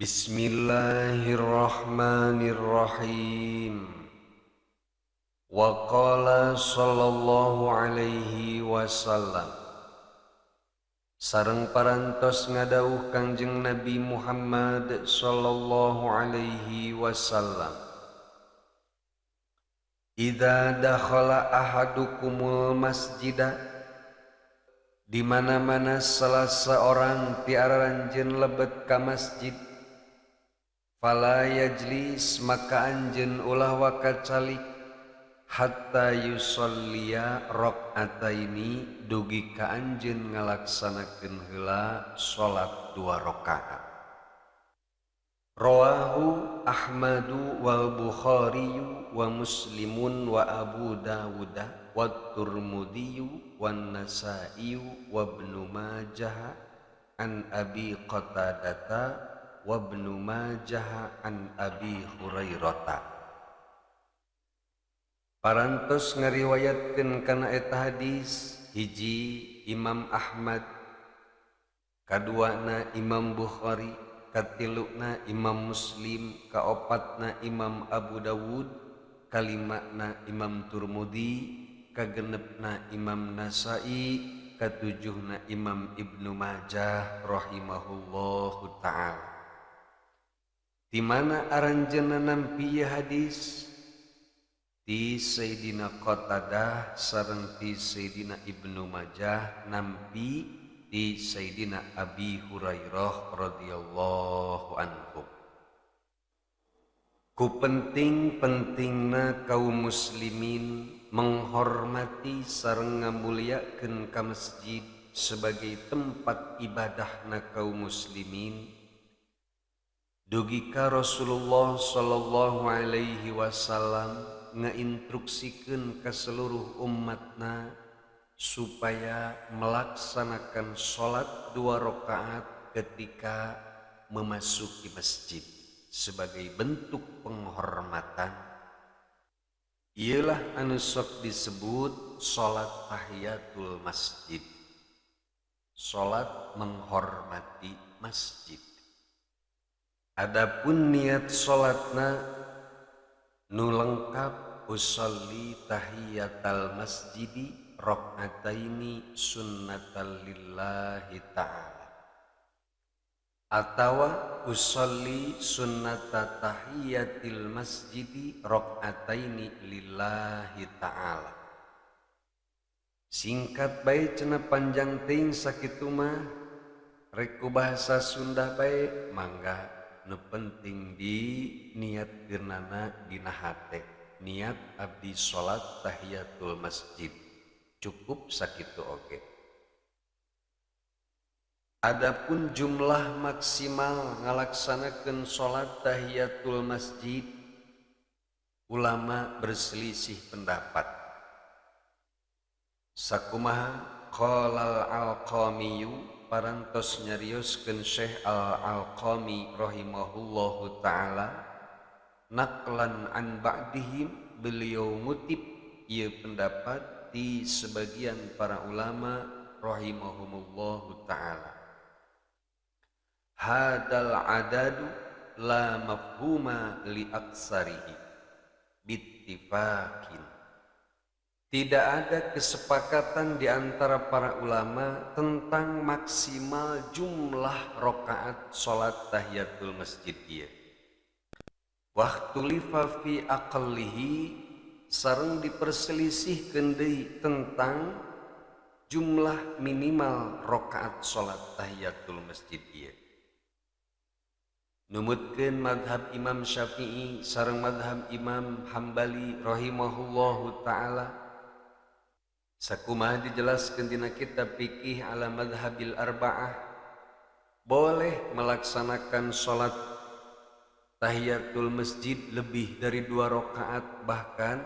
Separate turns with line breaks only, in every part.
Bismillahirrahmanirrahim. Wa qala sallallahu alaihi wasallam. Sareng parantos ngadawuh Kangjeng Nabi Muhammad sallallahu alaihi wasallam. Idza dakhala ahadukumul masjida, di mana-mana salah seorang ti aranjeun lebet ka masjid, fala yajlis, maka anjeun ulah waka calik, hatta yusolliya rakaataini, dugi ka anjeun ngalaksanakeun heula salat 2 rakaat. Rawahu Ahmadu wal Bukhari wa Muslimun wa Abu Dawud wa Tirmidzi wan Nasa'i wa Ibnu Majah an Abi Qatadah wa Ibnu Majah an Abi Hurairah. Parantos ngariwayatkeun kana eta hadis hiji Imam Ahmad, kaduana Imam Bukhari, katiluna Imam Muslim, kaopatna Imam Abu Dawud, kalimana Imam Tirmidzi, kagenepna Imam Nasa'i, katujuhna Imam Ibnu Majah rahimahullahu ta'ala. Di mana aranjeunna nampi ieu hadis? Ti Sayyidina Qatadah sareng ti Sayyidina Ibnu Majah nampi ti Sayyidina Abi Hurairah radhiyallahu anhu. Ku penting-pentingna kaum muslimin menghormati sareng ngamuliakeun ka masjid sebagai tempat ibadahna kaum muslimin. Dugi ka Rasulullah sallallahu alaihi wasallam ngainstruksikeun ka seluruh umatna supaya melaksanakan salat 2 rakaat ketika memasuki masjid sebagai bentuk penghormatan. Ialah anu sok disebut salat tahiyatul masjid, salat menghormati masjid. Adapun niat salatna nu lengkap usolli tahiyatal masjidi rakaataini sunnatal lillahi ta'ala, atawa usolli sunnata tahiyatil masjidi rakaataini lillahi ta'ala. Singkat bae cenah panjang teuing sakitu mah, rek ku bahasa Sunda bae mangga. Nu penting di niat geunana dina hate, niat abdi salat tahiyatul masjid cukup sakitu oge. Adapun jumlah maksimal ngalaksanakeun salat tahiyatul masjid, ulama berselisih pendapat. Sakumaha qalal al-Qamiyu, parantos nyarioskeun Syekh Al-Alqami rahimahullahu ta'ala, naqlan an ba'dihim, beliau ngutip ieu pendapat di sebagian para ulama rahimahumullahu ta'ala. Hadal adadu la mafhuma li aksarihi bittifaqin. Tidak ada kesepakatan di antara para ulama tentang maksimal jumlah rakaat salat tahiyatul masjid ieu. Waqtulifa fi aqallihi, sareng diperselisihkeun deui tentang jumlah minimal rakaat salat tahiyatul masjid ieu. Numutkeun madhab Imam Syafi'i sareng madhab Imam Hambali rahimahullahu ta'ala. Sakumaha dijelaskeun dina kitab fikih ala madhabil arba'ah, boleh melaksanakan salat tahiyatul masjid lebih dari 2 rakaat, bahkan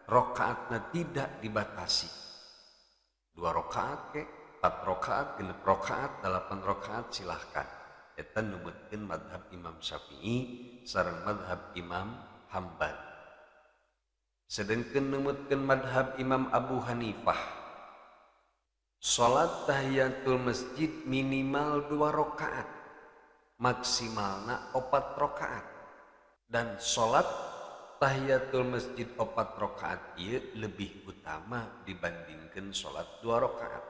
rakaatna tidak dibatasi. 2 rakaat ke, 4 rakaat, 6 rakaat, 8 rakaat silahkan. Eta numutkeun madhab Imam Syafi'i sareng madhab Imam Hambali. Sedangkan numutkeun madhab Imam Abu Hanifah, salat tahiyatul masjid minimal 2 rakaat. Maksimalna 4 rakaat. Dan salat tahiyatul masjid 4 rakaat ieu lebih utama dibandingkan salat 2 rakaat.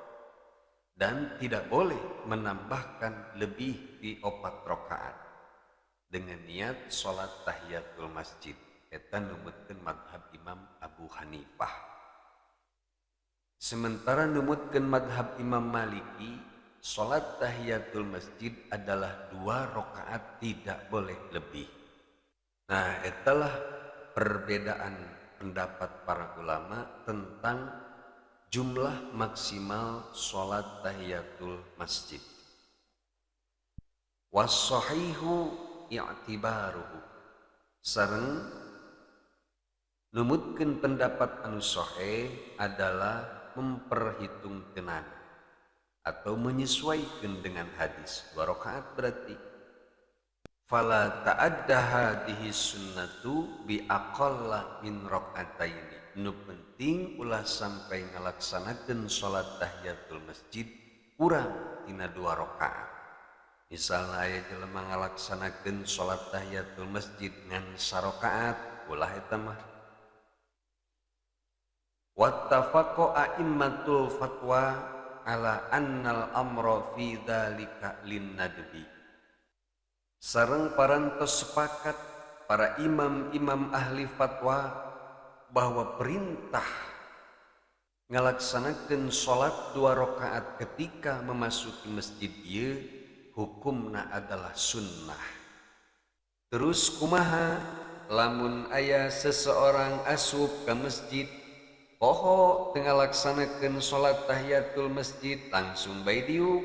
Dan tidak boleh menambahkan lebih di 4 rakaat dengan niat salat tahiyatul masjid. Eta numutkeun madhab Imam Abu Hanifah. Sementara numutkeun madhab Imam Maliki, salat tahiyatul masjid adalah 2 rakaat, tidak boleh lebih. Nah, itulah perbedaan pendapat para ulama tentang jumlah maksimal salat tahiyatul masjid. Was-sahihu i'tibaruhu. Sareng numutkeun pendapat anu sahih adalah memperhitungkeun atau menyesuaikan dengan hadis. 2 rakaat berarti. Fala ta'adda hadhihi sunnatu bi aqalla min rak'ataini. Nu penting ulah sampai ngalaksanakeun salat tahiyatul masjid kurang tina 2 rakaat. Misalna aya jelema ngalaksanakeun salat tahiyatul masjid ngan sarakaat, ulah eta mah. Wattafaqa a'immatul fatwa ala annal amra fi dzalika linnadbi. Sareng parantos sepakat para imam-imam ahli fatwa bahwa perintah ngalaksanakeun salat 2 rakaat ketika memasuki masjid ieu hukumna adalah sunnah. Terus kumaha lamun aya seseorang asup ke masjid poho teu ngalaksanakeun salat tahiyatul masjid langsung bae diuk,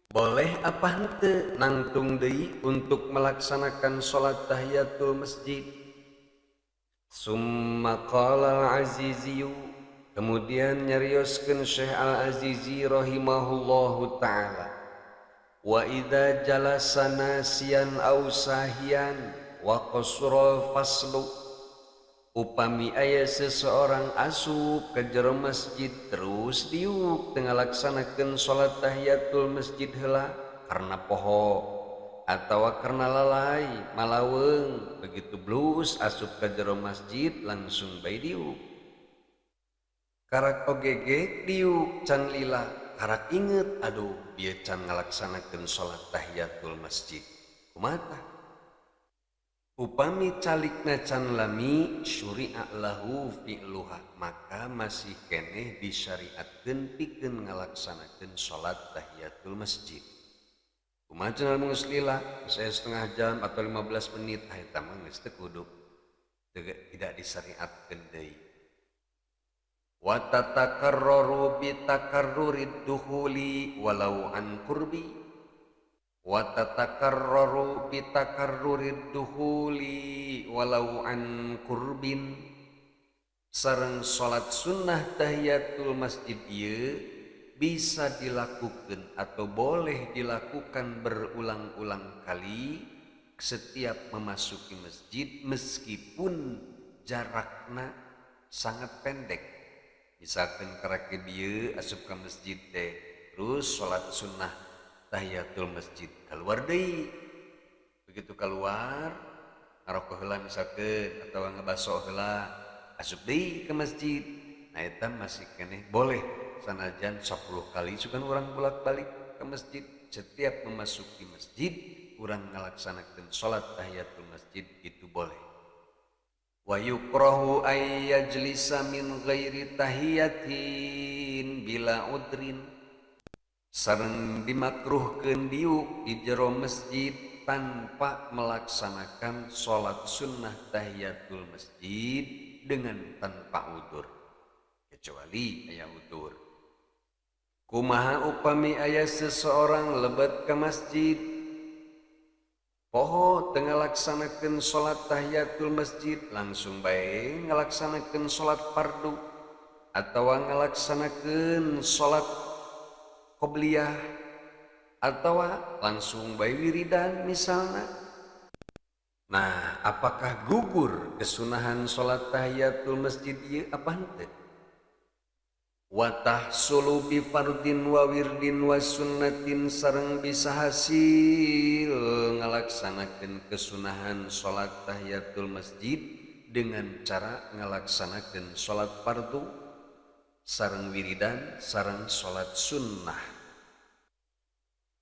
boleh apa henteu nangtung deui untuk melaksanakan salat tahiyatul masjid? Summa qala al-Azizi, kemudian nyarioskeun Syekh Al-Azizi rahimahullahu taala, wa idza jalasa nasiyan aw sahiyan wa qasura faslu. Upami aya seseorang asup ke jero masjid terus diuk teu ngalaksanakeun salat tahiyatul masjid heula karena poho atawa karena lalai malaweung, begitu blus asup ke jero masjid langsung bae diuk. Karak oge ge diuk can lila, karak inget aduh bieu can ngalaksanakeun salat tahiyatul masjid. Kumaha tah? Upami calikna can lami syuri'a lahu fi'luha, maka masih keneh disyariatkeun pikeun ngalaksanakeun salat tahiyatul masjid. Kumaha cenah geus lila, saya setengah jam atau 15 menit, ah, eta mah geus teu kudu, tidak disyariatkeun deui. Wa tatakarraru bi takarrurid dukhuli walau an qurbi. Wa tatakarraru bi takarrurid dukhuli walau an qurbin. Sareng salat sunnah tahiyatul masjid ieu bisa dilakukan atau boleh dilakukan berulang-ulang kali setiap memasuki masjid meskipun jarakna sangat pendek. Misalkan karek dieu asup ka masjid teh terus salat sunnah tahiyatul masjid keluar deui. Begitu keluar ngarokok heula misalkan atau ngebaso heula asup deui ke masjid. Nah eta masih keneh boleh sanajan 10 kali sugan urang bolak-balik ke masjid. Setiap memasuki masjid urang ngalaksanakeun salat tahiyatul masjid itu boleh. Wa yukrahu ay yajlisa min ghairi tahiyatin bila udrin. Sareng dimakruhkeun diuk di jero masjid tanpa melaksanakan salat sunnah tahiyatul masjid dengan tanpa udur, kecuali aya udur. Kumaha upami aya seseorang lebet ke masjid poho teu ngalaksanakeun salat tahiyatul masjid langsung bae ngalaksanakeun salat fardu atawa ngalaksanakeun salat qobliyah atawa langsung bae wiridan misalna. Nah, apakah gugur kesunahan salat tahiyatul masjid ieu apa henteu? Wa tahsulu bi fardin wa wirdin wa sunnatin sareng bisa hasil ngalaksanakeun kesunahan salat tahiyatul masjid dengan cara ngalaksanakeun salat fardu sareng wiridan sareng salat sunnah.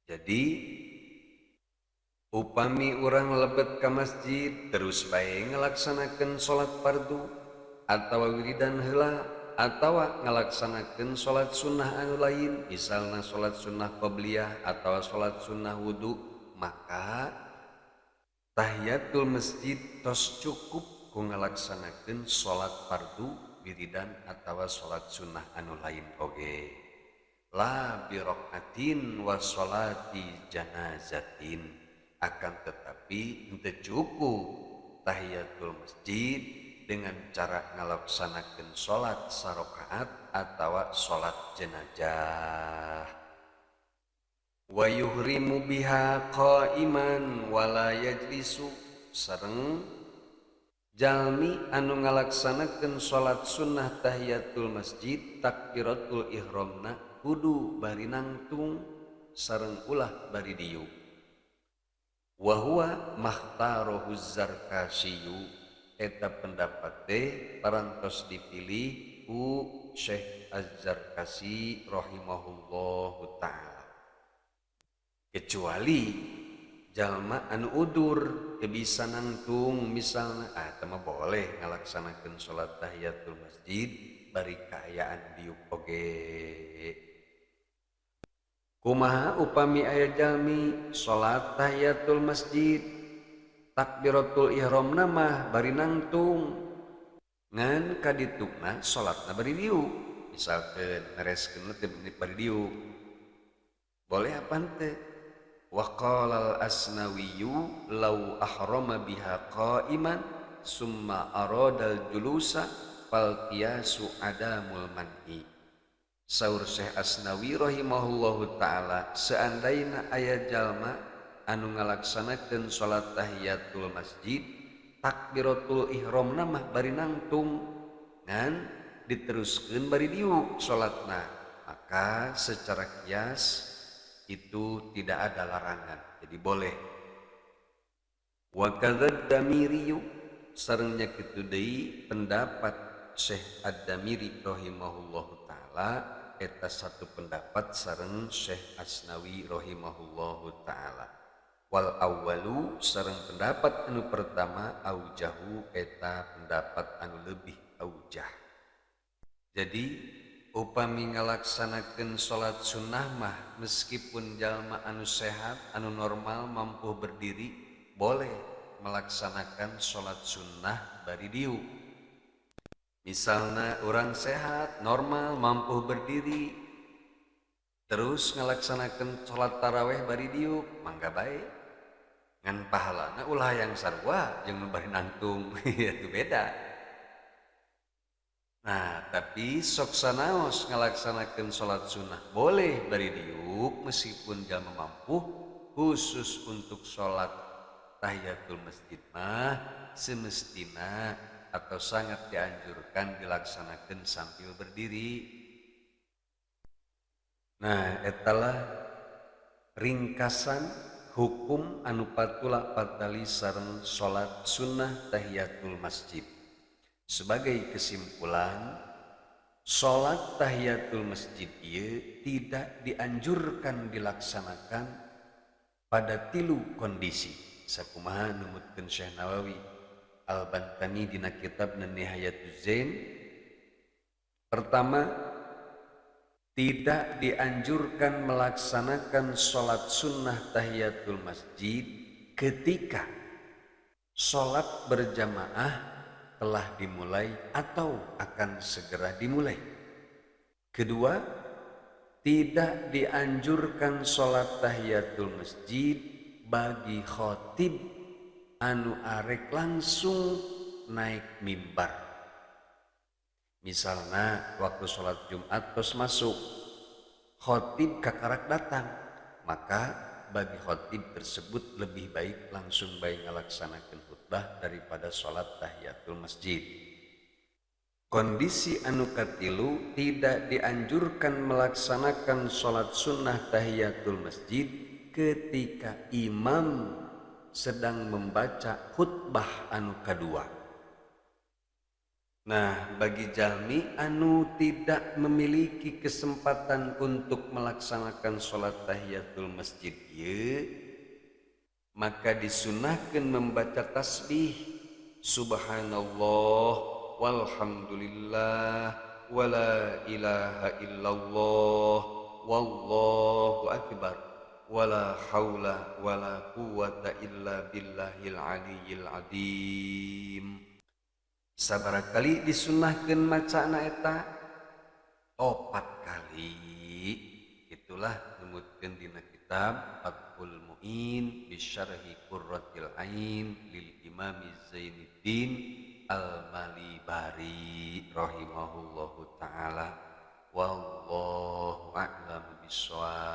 Jadi upami urang lebet ka masjid terus bae ngalaksanakeun salat fardu atawa wiridan heula atawa ngalaksanakeun salat sunnah anu lain, misalna salat sunnah qabliyah atawa salat sunnah wudu, maka tahiyatul masjid tos cukup ku ngalaksanakeun salat fardu, wiridan atawa salat sunnah anu lain oge. La bi rakaatin wa salati janazatin, akan tetapi henteu cukup tahiyatul masjid dengan cara ngalaksanakeun salat sarakaat atawa salat jenazah. Wa yuhrimu biha qaiman wala yajlisu, sareng jalmi anu ngalaksanakeun salat sunnah tahiyatul masjid takbiratul ihramna kudu bari nangtung sareng ulah bari diuk. Wa huwa makhtaruhu Zarkasiyu, eta pendapat teh parantos dipilih ku Syekh Az-Zarkasi rahimahullahu taala. Kecuali jalma anu udur teu bisa nangtung misalna, teu mah boleh ngalaksanakeun salat tahiyatul masjid bari kaayaan diuk oge. Kumaha upami aya jalmi salat tahiyatul masjid takbiratul ihramna mah bari nangtung ngan kaditukna salatna bari diuk, misalkeun mereskeun teh bari diuk, boleh apa henteu? Wa qala al-asnawiyyu law ahrama biha qa'iman summa aradal julusa fal qiyasu adamul man'i. Saur Syekh Asnawi rahimahullahu taala, seandaina aya jalma anu ngalaksanakeun salat tahiyatul masjid takbiratul ihramna mah bari nangtung ngan diteruskeun bari diuk salatna, maka secara kias itu tidak ada larangan, jadi boleh. Wa kadzad damiriyu, sarengnya kitu deui pendapat Syekh Ad-Damiri rahimahullahu taala, eta satu pendapat sareng Syekh Asnawi rahimahullahu taala. Wal awwalu, sareng pendapat anu pertama, aujahu, eta pendapat anu lebih aujah. Jadi upami ngalaksanakeun salat sunnah mah meskipun jalma anu sehat, anu normal, mampu berdiri, boleh melaksanakan salat sunnah bari diuk. Misalna orang sehat, normal, mampu berdiri, terus ngalaksanakeun salat taraweh bari diuk, mangga bae. Ngan pahalana ulah yang sarua jeung nu bari nangtung, itu beda. Nah, tapi sok sanaos ngalaksanakeun salat sunnah boleh bari diuk meskipun jalma mampu, khusus untuk salat tahiyatul masjid mah semestina atau sangat dianjurkan dilaksanakan sambil berdiri. Nah, etalah ringkasan hukum anu patula patali sareng salat sunnah tahiyatul masjid. Sebagai kesimpulan, salat tahiyatul masjid ieu tidak dianjurkan dilaksanakan pada tilu kondisi. Sakumaha numutkeun Syekh Nawawi Al-Bantani dina kitab Nihayatuz Zain. Pertama, tidak dianjurkan melaksanakan salat sunnah tahiyatul masjid ketika salat berjamaah telah dimulai atau akan segera dimulai. Kedua, tidak dianjurkan salat tahiyatul masjid bagi khotib anu arek langsung naik mimbar. Misalnya waktu sholat Jumat terus masuk, khotib kakarak datang, maka bagi khotib tersebut lebih baik langsung baik ngalaksanakeun khutbah daripada sholat tahiyatul masjid. Kondisi anu katilu, tidak dianjurkan melaksanakan sholat sunnah tahiyatul masjid ketika imam sedang membaca khutbah anu kadua. Nah, bagi jalmi anu tidak memiliki kesempatan untuk melaksanakan sholat tahiyatul masjid ieu, maka disunahkan membaca tasbih subhanallah walhamdulillah wala ilaha illallah wallahu akbar wala haula wala quwata illa billahil aliyyil azim. Sabaraha kali disunahkeun macana eta? 4 kali. Itulah numutkeun dina kitab Fathul Muin bi Syarhi Qurratil Ain lil Imam Zainuddin Al-Malibari rahimahullahu taala. Wallahu a'lam bissawab.